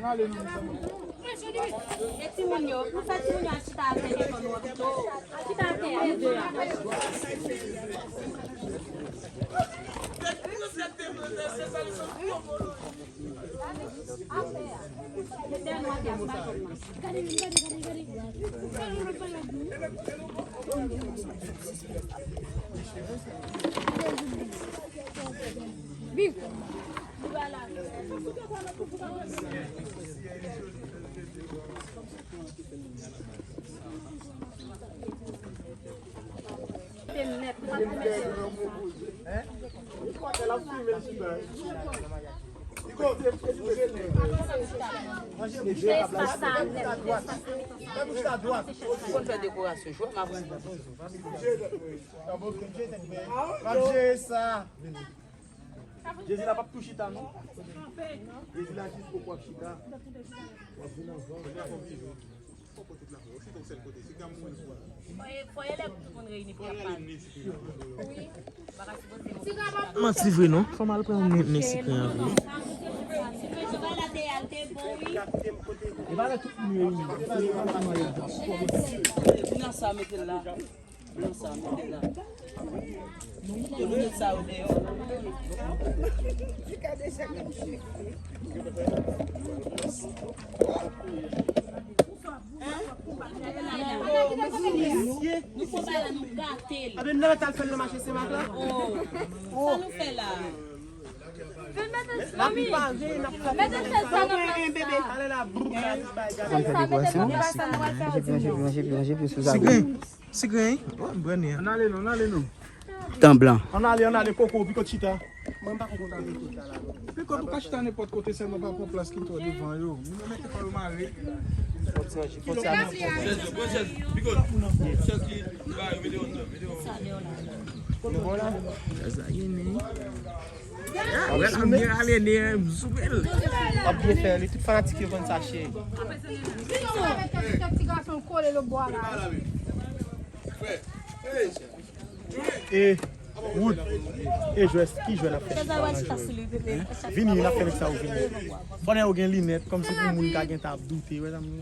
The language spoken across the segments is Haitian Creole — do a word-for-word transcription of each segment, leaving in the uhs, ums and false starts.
E timoun yo, pou fè timoun yo al chita atè devan nou an pito. Chita atè a. Ou konn fè dekorasyon, jwè m aprann. M ap jere sa. Jezi la p ap tou chita, non. Jezi la jis poko ap chita. W ap vin anvan. Fò kote la, fò, se yon sèl kote. Se granmoun sou la. Fò e, fò e lè tout moun reyini pou y ap pale. Wi. Pa ka sipoze nou. Manti vre non. Fò m al pran men, men sikren an vre. E pa lè tout moun reyini. Nan sa, mete l la. Nan sa, mete l la. Yo, nou met sa yo deyò. Nou pran bagay la, nou gate l. Aben, nan tal fè l nan mache Senmak la. Oh. Sa nou fè la? N ap pare, n ap pare. Mete sèl sa nan plas la. Ale la, brou. Manje pi, manje pi, manje pi, manje pi sou sa. Sikren. Sikren, wi. Bon, m pran li a. Ann ale non, ann ale non. Tan blan. Ann ale, ann ale, koko, piko chita. Mwen pa konn kote piko la. Piko pou ka chita nenpòt kote, sèlman pa pran plas ki twò devan yo. Moun yo mete kò yo mare. Fò ti manje, fò ti manje. Chèz yo, pran chèz. Piko, chèz ki ba yo, mete yo anndan, mete yo anndan. Nou bon la? Chèz la gen nen. Ah, wè, ap gen ale nen, m sou bèl. W ap byen fè, li tout fanatik yo konn sa, cheri. E Wood, e jwè, ki jwè n ap fè? Vini, n ap fè nèg sa yo vini. Fò nèg yo gen linèt, kòmsi pou moun ka gen tan ap doute, wè sa m di.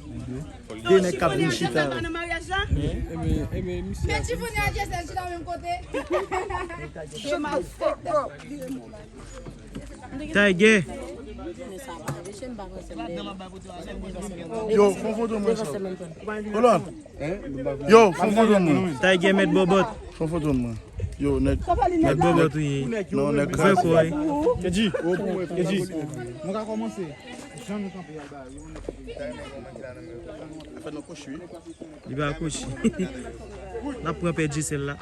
De nèg k ap vin chita. Ebyen, ebyen, misye. Mèt Jivonè ak Jesèl chita menm kote. Tiger. Yo, fon foto mwen sa. Hold on. Yo, fon foto mwen. Tiger mèt bòbòt. Fon foto mwen. Yo, nèg. Mèt bòbòt ou ye? Non, nèg. Vre kò, wi. Kedji. Kedji. Nou ka kòmanse. Jan nou kanpe a ba yo. Fè nan kòch, wi. Li pa kòch. N ap pran pè Jesèl la.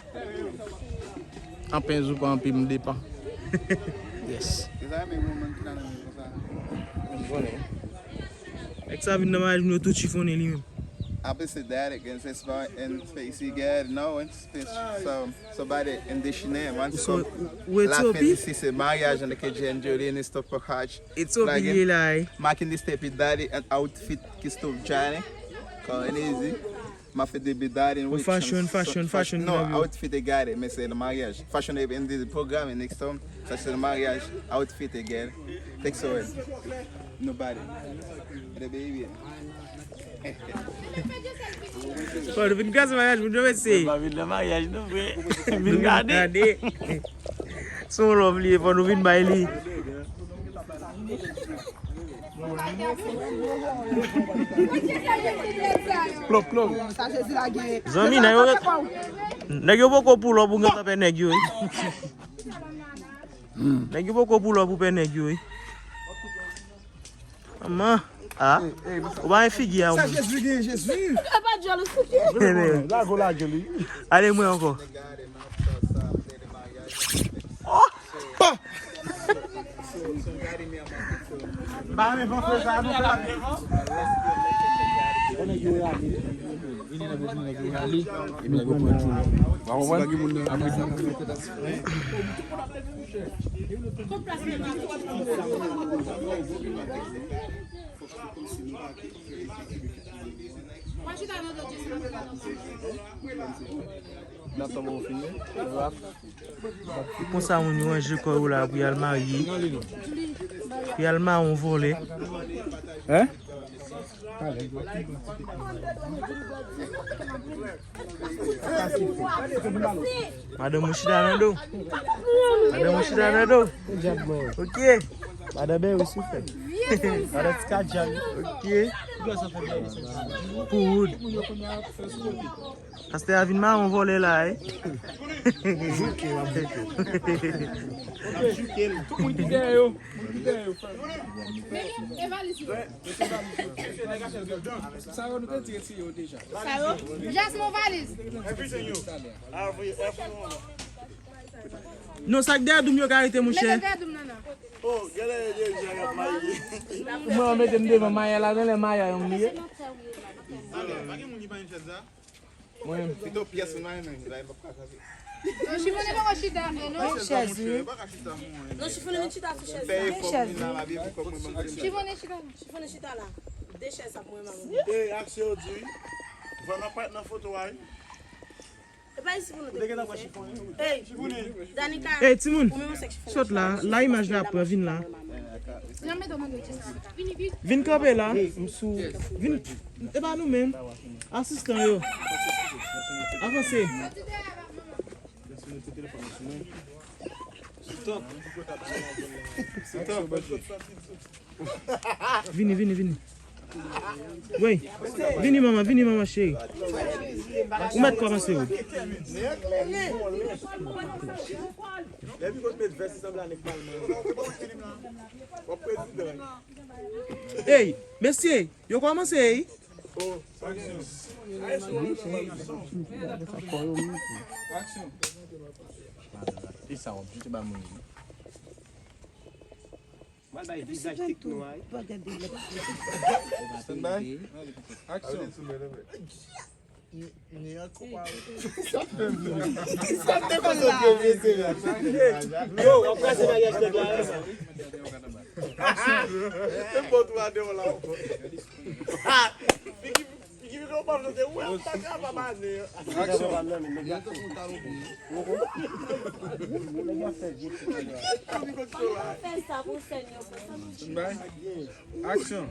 Anpen zou pa anpe m depan. Yes. Nèg sa vin nan maryaj mwen yo tout chifonnen li menm. Apre se Daddy, gen se spa en Stacy Gad, no, en Stacy, so, somebody in the Chanel, man, so, la fin isi se maryaj an ke Jen Jolene stop for Hajj. Ethiopie li ye la, eh. Makin di step it Daddy, an outfit ki stop Johnny. Come easy. Ma fè de Daddy. Fashion, fashion, fashion. No, outfit e Gade, men se nan maryaj. Fashion e in the program, next time. Sa se nan maryaj, outfit e Gade. Take so. Nobody. The baby. Bon, nou vin kraze maryaj moun yo, mesye. Mwen pa vin nan maryaj non, frè. Vin gade. Gade. Se yon love li ye, fò nou vin bay li. Plop, plop. Zanmi, nèg yo, nèg yo poko pull up, ou gentan pè nèg yo, wi. Nèg yo poko pull up, ou pè nèg yo, wi. Manman. Ah. Ou pa gen figi a ou. Sa Jezi gen, Jezi. Ou pa djòl ou figi. Lago, lage li. Ale mwen ankò. Oh! Pa renmen fè sa, nou pa renmen. Konsa moun yo ranje kò yo la pou y al marye. Pou y al mawon vòlè. Hein? Madanm ou chita nan do. Madanm ou chita nan do. Ok. Madanm Berry soufè. Madanm Tika djab. Ok. Pou wood. Pastè a vin mawon vòlè la, eh. Jouke, w ap jouke. Tout moun ki dèyè yo, moun ki dèyè yo, fè. Men, e valiz yo. Sa yo, nou te di retire yo deja. Sa yo? Jasmine, valiz. Non, sa k dèyè doum yo ka rete, monchè. Mete dèyè doum nan, non. Mwen, mete m devan Maya la, nan lè Maya yon m ye. Mwen menm. Pito pyès mwen menm, la, m p ap ka kanpe. Non, chifonnen poko chita vre, non. Chèz, wi. Non, chifonnen vin chita sou chèz la. Fè efò pou vin nan la, byen pou kòb mwen ban m. Chifonnen chita. Chifonnen chita la. De chèz sa pou mwen, manman. E, aksyon di. Van nan pwent nan foto a, wi. E pa isi pou nou te. Ey, Danica. Ey, timoun. Sot la, la imaj la ap pran, vin la. Vin kanpe la. Vin, e pa nou menm. Asistan yo. Avanse. Vini, vini, vini. Wi. Vini, manman, vini, manman, cheri. Ou mèt kòmanse, wi. Depi kote met vès sanble a nèg palman. W ap prezidan. Ey, mesye, yo kòmanse, ey. Aksyon. E sa w ap di, te ba moun. Mwen bay vizaj tik nou a, wi. Stand by. Aksyon. Sa te konsantre, mesye. Yo, w ap kraze maryaj nèg la, wi. Aksyon. Se bon tou a deyò la ankò. Figi, figi, figi, w pa chante, w pa kapab ane. Aksyon. Stand by. Aksyon.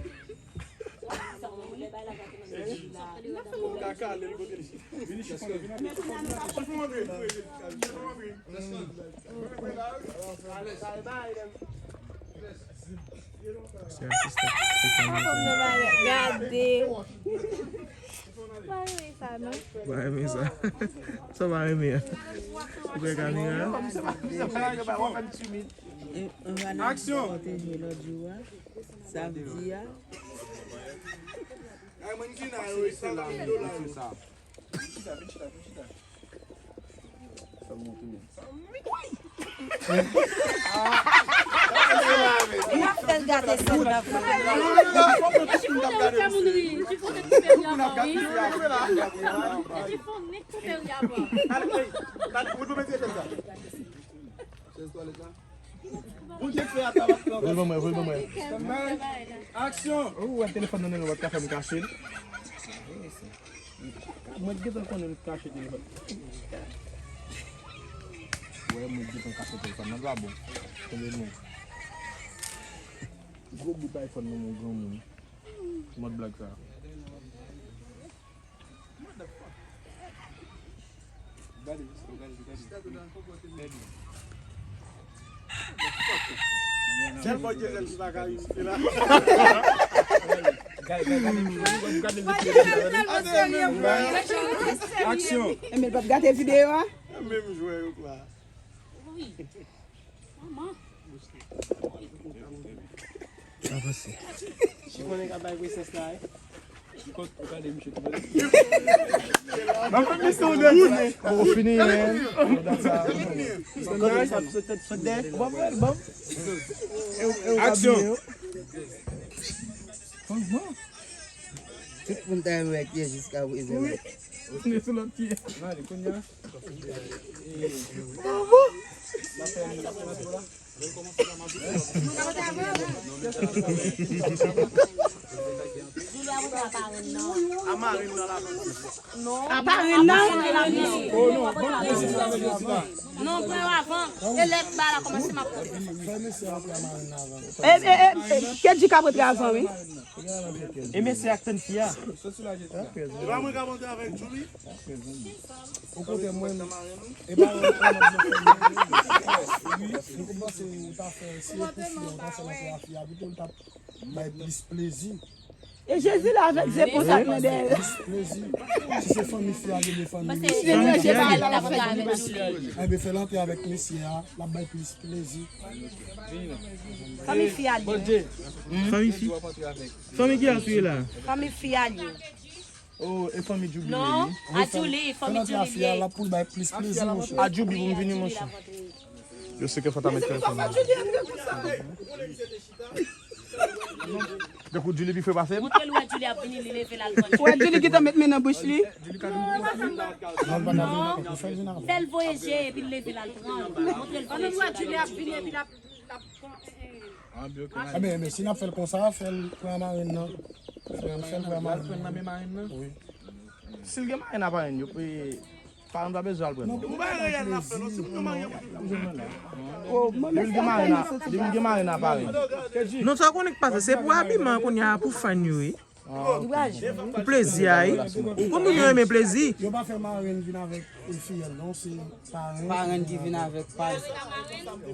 Gade. Pa renmen sa, non. Pa renmen sa. Sa pa renmen an. Ou kwè kamera? Aksyon. Sa vle di a. Ay, mwen ki nan yo, sa va vin dola yo. Chita, vin chita, vin chita. Fè m montre men. Li ap fè l gate sèl la. Chifon te koupe ri, chifon te koupe ri avan, wi. Chifon nèt koupe ri avan. Vire ban mwen, vire ban mwen. Aksyon! Ou wè telefòn nan men l, ou pa ka fè m kache l. Mwen gentan konnen l kache telefòn. Wè, mwen gentan kache telefòn nan, sa bon. Tande non. Gwo bout iPhone nan men granmoun. Mòd blag sa. Sèl bò Diesel ki pa ka rimite la. Aksyon. Enben, l p ap gate videyo a. Menm jwè yo kwa. Avanse. Chifon nèg ap bay presans la, eh. Mwen fè misyon w dènye. Ou fini, men. Aksyon. Tout moun ta renmen wè kiyès jiska prezan la. Ou fini sou lòt pye. Mande kounye a. Julie ap antre a parenn nan. A marenn nan la. Non. A parenn nan? Non, pran yo avan. E lè ba la kòmanse m ap pran. E, e, e, e, Kedji k ap antre avan, wi. E mesye ak tann fi a. Soti la, Jessica. E pa mwen k ap antre avèk Julie? Okontrè, mwen, e pa mwen k ap antre. Wi, nou panse ou ta fè, si e pou fi a, ou ta fè l antre a fi a, pito l t ap bay plis plezi. E Jezi la avèk zepon sa k nan dèyè. Plis plezi. Si se fanmi fi a, li gen fanmi mesye a. Enben, fè l antre avèk mesye a, l ap bay plis plezi. Fanmi fi a li ye. Fanmi fi. Fanmi ki a sou la? Fanmi fi a li ye. Oh, e fanmi Djoubi li ye. Non, a Djoubi, fanmi Djoubi li ye. L ap pou l bay plis plezi, monchè. A Djoubi pou m vini, monchè. Yo se ke fò ta met telefòn nan. Tankou Djoubi pi fre pase m. Montre l wè Djoubi ap vini, li leve l al pran. Wè Djoubi ki te met men nan bouch li. Non, l pa ta vini, fè l vin avan. Fè l voye je epi l leve l al pran. Montre l voye je. Wè Djoubi ap vini epi l ap, l ap pran. Enben, enben, si n ap fè l konsa, fè l pran marenn nan. Fè l, fè l pran marenn nan. Wi. Si l gen marenn a parenn yo, e, parenn pa bezwen al pran. Non, pou bay reyèl n ap fè, non, si moun yo marye pou toujou. Depi l gen marenn a, depi l gen marenn a parenn. Non, sa w konnen k pase, se pou abiman kounye a, pou fan yo, wi. Pou plezi a, wi. Ou konn moun yo renmen plezi. Yo pa fè marenn vin avèk e fiyèl, non, se parenn. Parenn ki vin avèk, pa,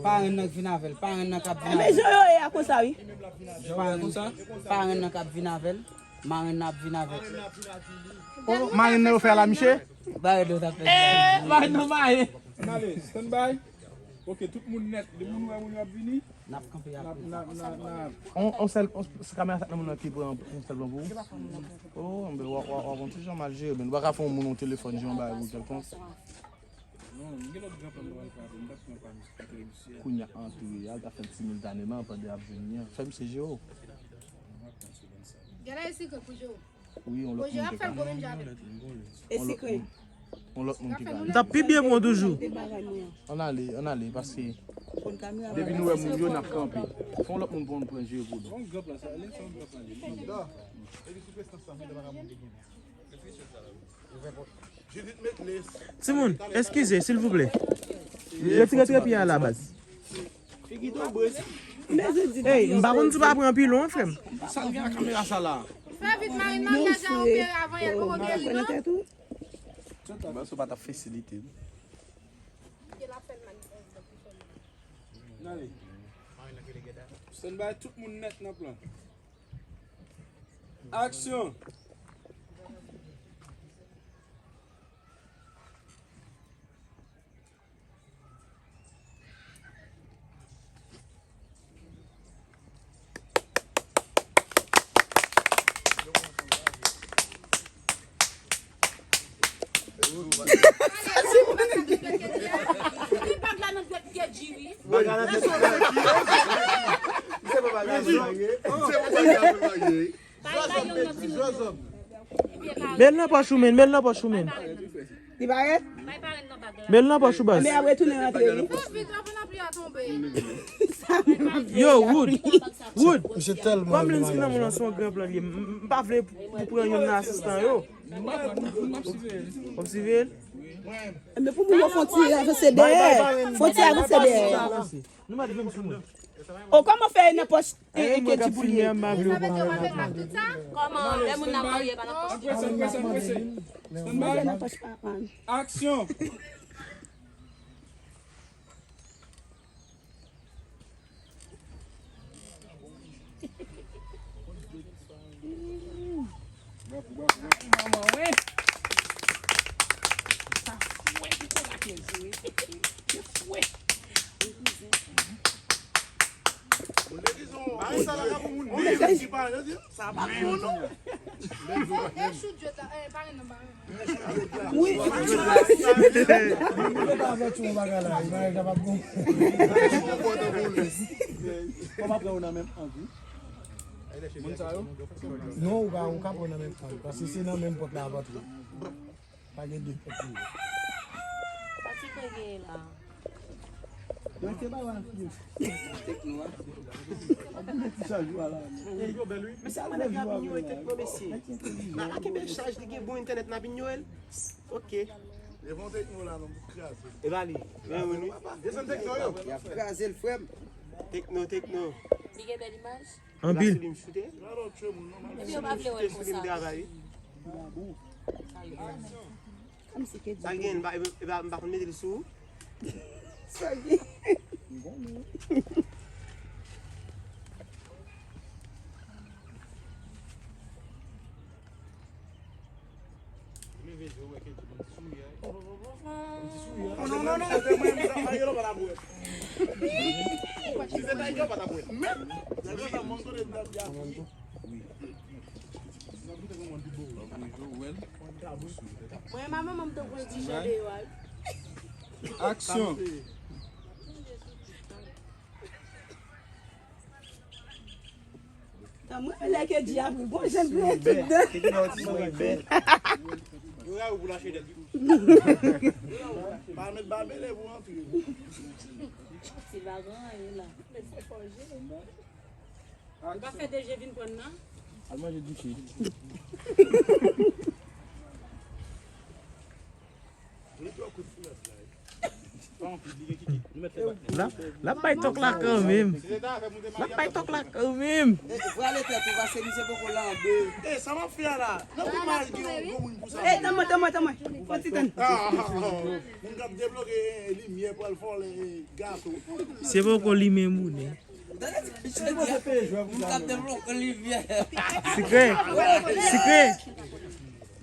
parenn nan k vin avè l, parenn nan k ap vin avè l. Enben, jan yo ye a konsa, wi. Parenn, parenn nan k ap vin avè l. Marenn nan ap vin avèk. Oh, marenn nan yo fè a la, miche? Bare do t ap fè. Eh, marenn nan bare. Ann ale, stand by. Ok, tout moun nèt. Depi nou wè moun yo ap vini, n ap kanpe ap. On, on sèl, on, se kamera sa k nan moun nan ki pran on sèl plan pou ou? Oh, men w ap, w ap, w ap on ti jan mal jere, men nou pa ka fè on moun on telefòn, jere on bagay pou kèlkonk. Non, m gen lòt gran plan m pral frape, m t ap pran pa misye, antre misye. Kounye a antre a, l ka fè l similtaneman pandan y ap vini an. Fè misye jere w. Gade e sikre pou jere w. Wi, yon lòt moun te ka. E sikre. Yon lòt moun ki ka. M t ap pi byen pran toujou. Ann ale, ann ale, paske depi nou wè moun yo, n ap kanpe. Fò yon lòt moun pran, pran jere pou nou. Timoun, eskize, silvouplè. Retire trepye a la, baz. Ey, m pa konn si w pa pran pilon, frè m. Sa l gen ak kamera sa la? Fè vit, Marina, m deja opere avan yè, poko geri, non? Ba, sa pa t ap fasilite m. Stand by, tout moun nèt nan plan. Aksyon! Li bag la nan dwèt Kedji, wi. Bagay la te. Se pa bagay la ye. Se pa bagay la ye. Bay, bay yon nan ti. Met l nan pòch ou, men, met l nan pòch ou, men. Li parèt? Met l nan pòch ou, baz. Men ap retounen rantre, wi. Fè vit, avan lapli a tonbe. Yo, Wood. Wood. Misye tèlman. Kòm Lens ki nan moun nan se yon gran plan li ye. M, m pa vle pou pran youn nan asistan yo. W ap siveye l? Men pou moun yo fè yon ti avanse dèyè. Fè yon ti avanse dèyè. Nou mèt menm sou mwen. O, kòman fè nan pòch, e, e, Kedji pou l ye? Kòman lè moun nan marye pa nan pòch? Anprese, anprese, anprese. Stand by. Aksyon. Bravo, bravo, bravo. Manman, wi. Sa fwe pou konn ake jwe. Se fwe. Wi, kouzen. Moun legliz, on, on, sa la ka pou moun legliz ki pa, yo di, sa pa bon, non. Wi. Mwen ta avèti w bagay la, imaj la p ap bon. Fò m ap pran w nan menm ang, wi. Moun sa yo? Non, ou ka, ou ka pran nan menm ang, paske se nan menm pòt la ap antre. Pa gen de pòt li ye. Sa ti kwen gen la? Tekno a. Mesye, a manèv n ap inyore Tekno, mesye. A, a kenbe chaj, li gen bon entènèt, n ap inyore l. Ok. Devan Tekno la, non, pou kraze. E ba li. Men wi, wi. Desann Tekno yo. Y ap kraze l, frè m. Tekno, Tekno. Li gen bèl imaj. Anpil. Li m choute. Epi yo pa vle wè l konsa. Sa l gen, m pa, m pa konn mete l sou. Sa l gen. Non, non, non, non. Mwen, manman m tankou yon ti jan deyò a wi. Aksyon. Mwen lè ke di apre, gon jan grenn tout dan. Yo ra ou pou lache dèt. Pa met babele pou antre. Ti bagan an ye la. Li pa fè deje vin pran nan. Al manje dife. L ap, l ap bay tòk la kanmenm. L ap bay tòk la kanmenm. Prale tèt ou pase misye poko lanbe. E sa m ap fè a la? Nan pou mal gen yon gwo moun pou sa. E tanmwen, tanmwen, tanmwen. Fò ti tann. Moun k ap debloke limyè pou al vòlè gato. Se poko limen moun. Sikre, sikre.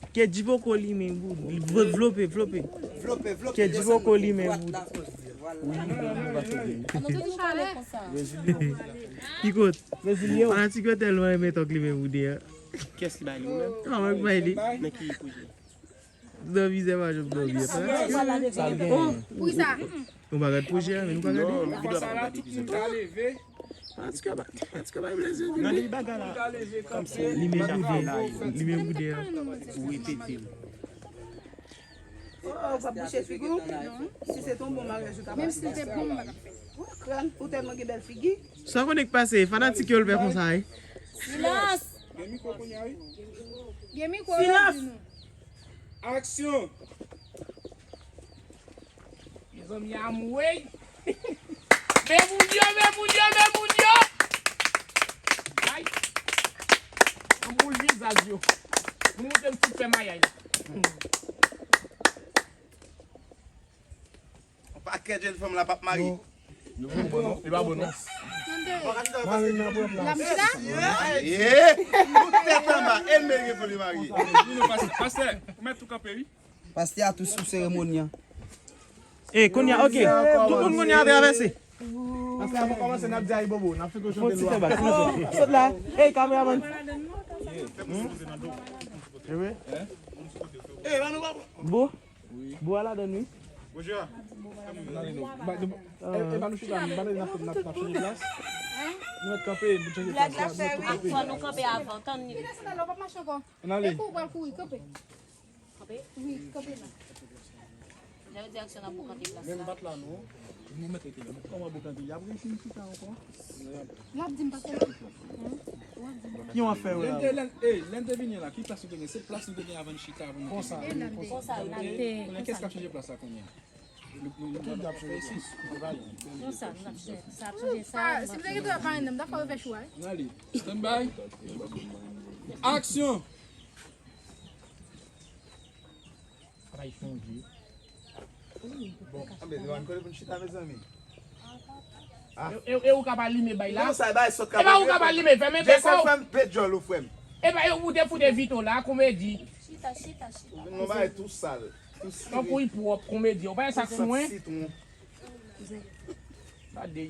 Ke di poko limen boud. Vlope, vlope. Ke di poko limen boud. Ki kot? Fanatik yo tèlman renmen tòk limen boud an. Kiyès ki bay li, ou menm? Mwen k bay li. Nan ki pwojè? Nan mizè pa janm dòmi. Sa l gen. Pou sa. Nou pa gad pwojè a, men nou pa gade. Fanatik yo pa, fanatik yo pa blese. Nan li bagay la. Kòmsi li men boudè. Li men boudè a. Ou repete l. Oh, ou p ap bouche figi w? Si se te yon bon maryaj ou ta pase. Menm si se te bon, m pa t ap fè. Ou kràn, ou tèlman gen bèl figi. Sa konnen k pase, fanatik yo l fè konsa, wi. Silans! Gen mikwo kounye a, wi. Gen mikwo, yo di nou. Aksyon! Mezanmi, anmwey! Men moun yo, men moun yo, men moun yo! Ay! Anmwey, vizaj yo! Nou montre m tout fè mayay la. Yon pakèt jèn fanm la p ap marye. Li pa bon non. Li pa bon non. Marye nan pwòp la. L ap chita? Ye! Tout tèt anba, e l meri fò li marye. Pastè, pastè, ou mèt tou kanpe, wi. Pastè a tou sou seremoni an. E, kounye a, ok. Tout moun kounye a travèse. Pastè a pa kòmanse, n ap di ayibobo, n ap fè chante lwa. Sot la. Ey, kameramann. Bo. Bo a ladann, wi. Ann ale non. Ba, e, e, ba nou chita, ba nou n ap, n ap, n ap chanje plas. Nou mèt kanpe, nou chanje plas la, nou mèt kanpe. Fò nou kanpe avan, tann li. Ann ale. Epi w pral kouri, kanpe. Kanpe? Wi, kanpe la. Jan yo di aksyon nan pou kanpe plas la. Men m pa t la non. Nou mèt rete la. Kòman pou kanpe? Y ap resi m chita ankò. L ap di m pa fè la. Ou ap di m pa fè. Ki yon afè yo la? Lè n te, lè n, e, lè n te vini la, ki plas nou te gen? Se plas nou te gen avan n chita, avan nou te vini. Konsa, wi, n ap te, konnen kiyès k ap chanje plas la kounye a? Nou, nou, nou, nou ap fè isit. Konsa, nou ap chanje. Sa ap chanje sa. Si m te gen dwa parenn nan, m t ap fè refè chou a, wi. N ale. Stand by. Aksyon! Travay chanje. Bon, anben, se pa n kote pou n chita, mezanmi. E, e, e ou k ap alime bay la? Non, sa bay sòt. E pa ou k ap alime, fèmen bèk ou. Frè m, pe djòl ou, frè m. E pa ou te foute Vito la, komedi. Chita, chita, chita. Nou bay tou sal. Tankou li pwòp, komedi. Ou pa wè sa k sou mwen? Gade.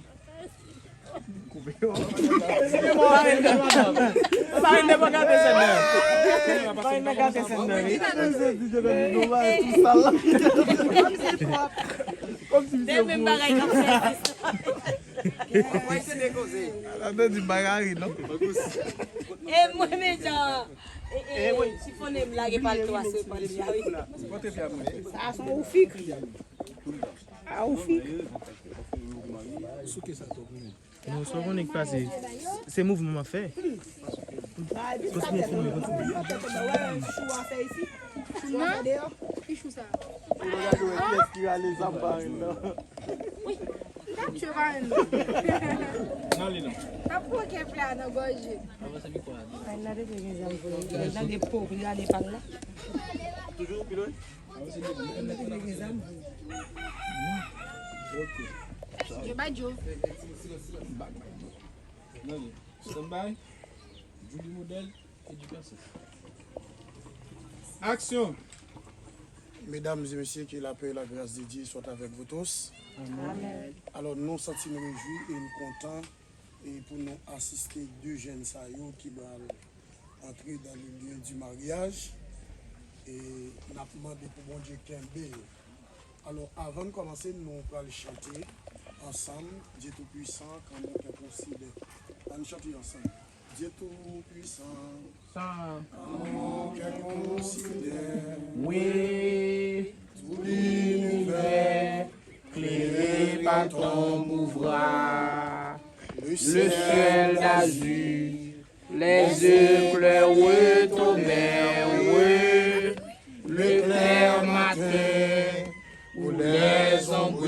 Koupe yo. Maril nan gate sèn nan. Maril nan gate sèn nan, wi. Kòmsi misye pwòp. Kòmsi misye pwòp. Ala te di bagay, non? E mwen menm jan. E, e, chifonnen m lage palto a sou epòl li a, wi. Sa se yon oufik. A oufik. Souke sa twòp, wi, men. Non, sa w konnen k pase? Se mouvman m ap fè. Kontinye filme, kontinye. Chou a fè isi? Chou a fè deyò? Ki chou sa? Ou gade wè kiyès ki rale zam pa menm nan. Wi, m t ap tchwe pa menm nan. N ale non. T ap pran kè pla nan gòje. Ay, n a te gen zam pou li. Nèg la gen po pou li rale pa l la. Toujou, pilote? Yo bay Joe. Stand by. Julie Modèle, éducation. Action. Mesdames et messieurs, que la paix et la grâce de Dieu soient avec vous tous. Amen. Alò, nou santi n rejwi e n kontan e pou nou asiste de jèn sa yo ki pral antre dans le lieu du mariage. E n ap mande pou Bondye kenbe yo. Alò, avan n kòmanse, nou pral chante ansanm, Dieu Tout-Puissant, quand mon cœur considère. Ann chante ansanm. Dieu Tout-Puissant, quand mon cœur considère. Oui, tout l'univers, éclairé par ton pouvoir. Le ciel d'azur, les éclairs retombèrent, le clair matin, ou les ombres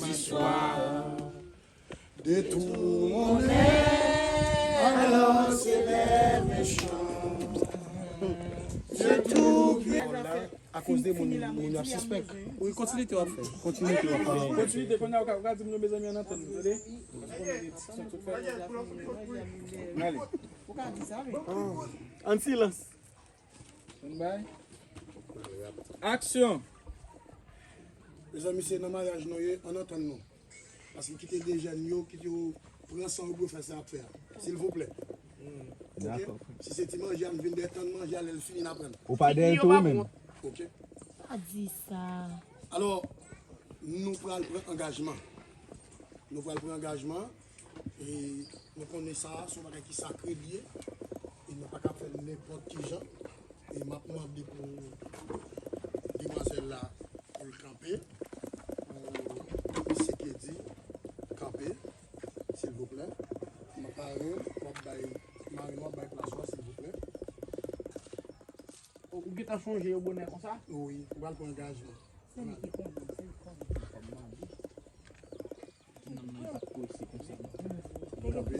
du soir. De tout mon être, alors s'élève un chant. Dieu tout puissant. Akoz de moun, moun yo ap sispèk. Wi, kontinite w ap fè. Kontinite w ap fè. Kontinite, kounye a ou ka, ou ka di m non, mezanmi, ann antann nou, tande? Paske kounye a gen diskisyon tout fèt. N ale. Ou ka di sa, wi. An silans. Stand by. Action. Mezanmi, se nan maryaj nou ye, ann antann nou. Paske kite de jèn yo, kite yo pran san yo pou yo fè sa y ap fè a. Silvouplè. Oke? Dakò. Si se ti manje a, n vin dèyè tann manje a, lè l fini, n a pran l. Ou pa dèyè tou, ou menm? Oke? Pa di sa. Alò, nou pral pran angajman. Nou pral pran angajman. E nou konnen sa, se yon bagay ki sakre l ye. E nou pa ka fè l nenpòt ki jan. E m ap mande pou demwazèl la pou l kanpe. Pou mesye Kedi kanpe, silvouplè. M ap pare, w ap bay, mari m, w ap bay plas ou a, silvouplè. Ou gentan chonje yo bonè konsa? Wi, ou pral pran angajman. Se li ki konnen, se li ki konnen. Ti nonm nan, li pa t prese konsa, non. Kanpe.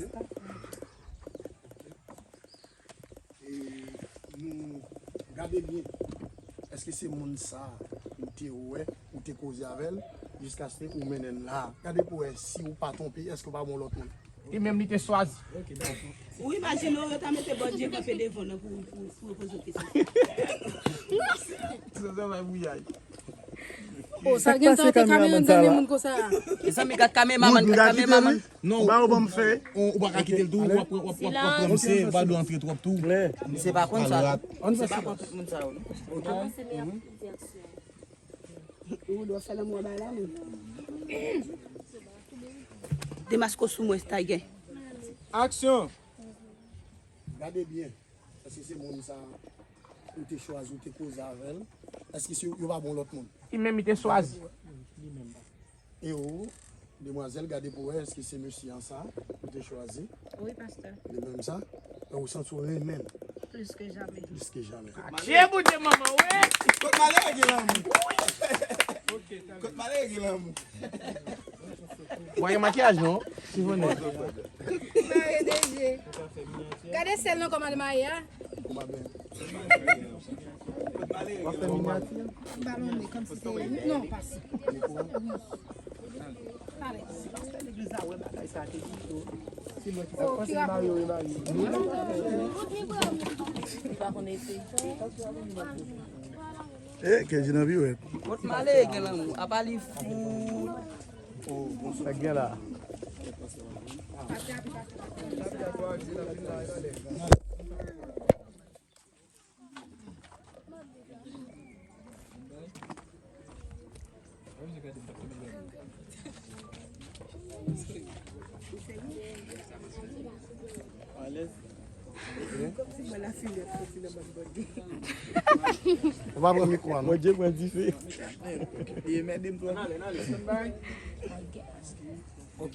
E nou gade byen. Èske se moun sa ou te wè, ou te koze avè l, jiskaske ou mennen l la? Gade pou wè si ou pa twonpe, èske ou pa bon lòt moun. Li menm li te chwazi. Ou imajine w, yo ta mete Bondye kanpe devan w nan pou, pou, pou yo poze w kesyon. Se travay mouyay. Oh, sa gen tan w te ka mennen zanmi moun konsa. Mezanmi, gad kameraman, gad kameraman. Non, ou pa ban m fè. Ou pa ka kite l tou, w ap, w ap, w ap, w ap pran misye, ou pa dwe antre twòp tou. Misye pa konn sa. Misye pa konn tout moun sa yo, non. Avanse, men y ap pran direksyon. Ou dwe fè lanmou anba la, men. Demaske w sou mwen, Tiger. Aksyon! Gade byen. Èske se moun sa ou te chwazi, ou te koze avè l? Èske se, yo pa bon lòt moun? Li menm li te chwazi. Li menm. E ou, demwazèl, gade pou wè, èske se mesye an sa ou te chwazi? Wi, pastè. Li menm sa? E ou santi w renmen l? Plis ke jamè. Plis ke jamè. Atye Bondye manman, wi! Kot malere gen lanmou? Kot malere gen lanmou? Mwen gen makiyaj non, si vre. Mare de je. Gade sèl nan kòman li maye a. Ou pa byen. W ap fè minyati? Balone, kòmsi se, non, pa si. Pale. Legliz la wè bagay sa te di yo. Se mwen ki sa panse mari yo e mari yo. Li pa konn ete. E, Kenji nan pi wè. Kot malere gen lanmou, apa li fou. Sa gen la. Alèz. Ou pa pran mikwo a, non? Bondye pran dife. Li enmède m twòp. Ann ale, ann ale, stand by. Ok.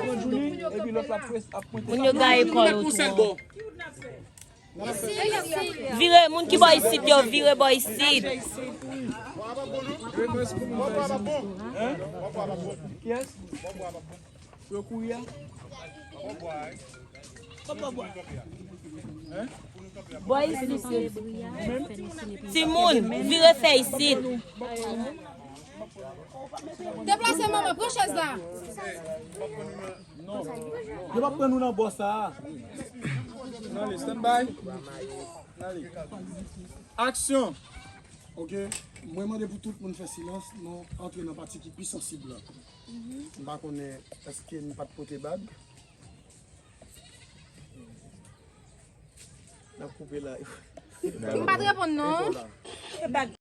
pran Julie, epi lòt la ap pwes-, ap pwente. Moun yo gaye kò yo tou. Vire, moun ki bò isit yo, vire bò isit. Hein? Kiyès? Pou yo kouri a? Bò isit. Timoun, vire fè isit. Deplase manman, pran chèz la. Non. Yo p ap pran nou nan bò sa a. N ale, stand by. N ale. Aksyon. Ok. Mwen mande pou tout moun fè silans, nou antre nan pati ki pi sansib la. M pa konnen èske m pa t pote bag. N ap koupe la. M pa t reponn non.